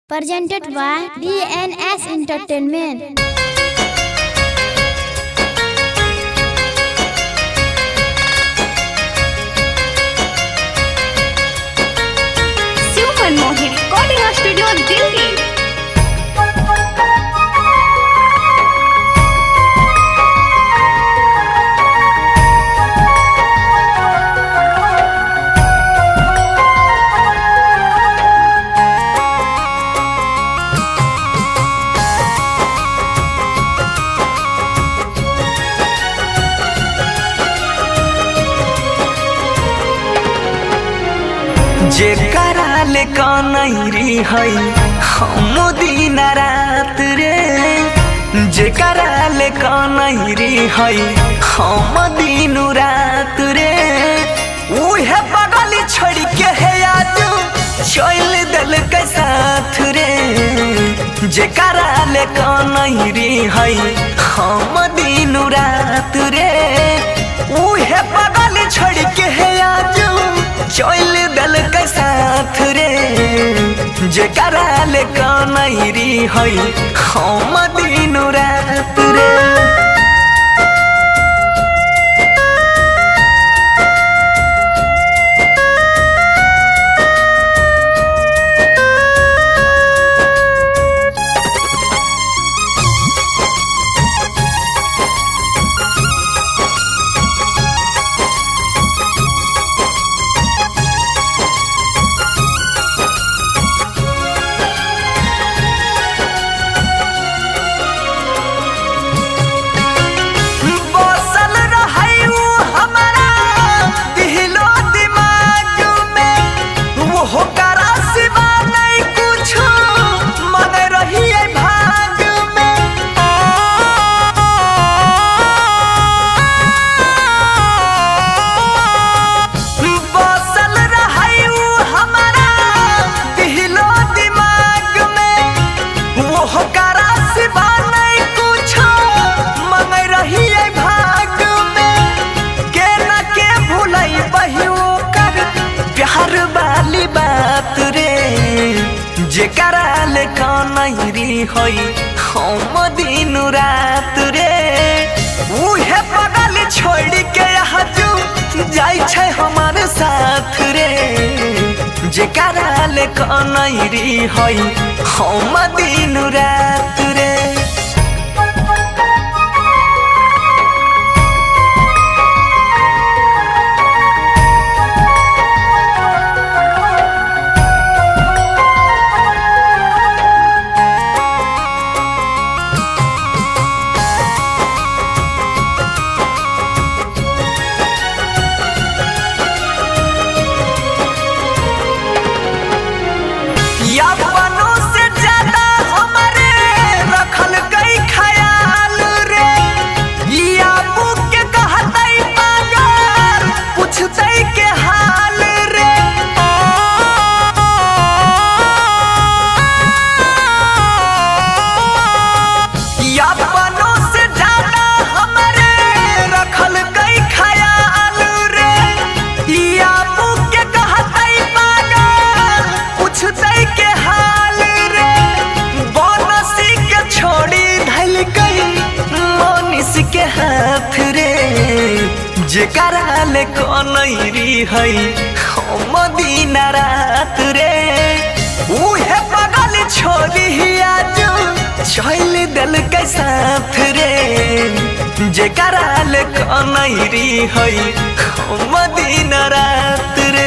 Presented by DNS Entertainment. Shiv Manmohan recording studio Delhi. जे कराले कनैरी है हम दिन रात रे। जे कराले कनैरी है हम दिन रात रे। उहे बगल छोड़ के है आज चल दल के साथ रे। जे कराले कनैरी है हम दिन रात रे। उहे बगल छोड़ के है आज चल दल के साथ रे। जे कराले कनैरी है हम दिन रात रे। बसल रहै उ हमारा दिलो दिमाग में। वो करा सिवा नहीं कुछो मन रही भाग में। बसल रहै उ हमारा दिलो दिमाग में। वो करा सिवा नहीं कुछो मन रही भाग में। के न के भूलई बही कर प्यार वाली बात रे। जे कराले कनैरी होई हम दिन रात रे। उहे बगल छोड़ के आजू जाई छै हमार साथ रे। जे कराले कनैरी होई हम दिन रात रे। या अपनों से ज्यादा हमारे रखल गई ख्याल रे। या अबू के कहतई पागल पूछतई के हाल रे। या अपनों से ज्यादा हमारे रखल गई ख्याल रे। या अबू के कहतई पागल पूछतई के हाल रे। बनसी के छोड़ी धइल गई मनीष के हाथ रे। जे कराले कनैरी है हम दिन रात रे। उहे बगल छोड़ी आज चल दल के साथ रे। जे कराले कनैरी है हम दिन रात रे।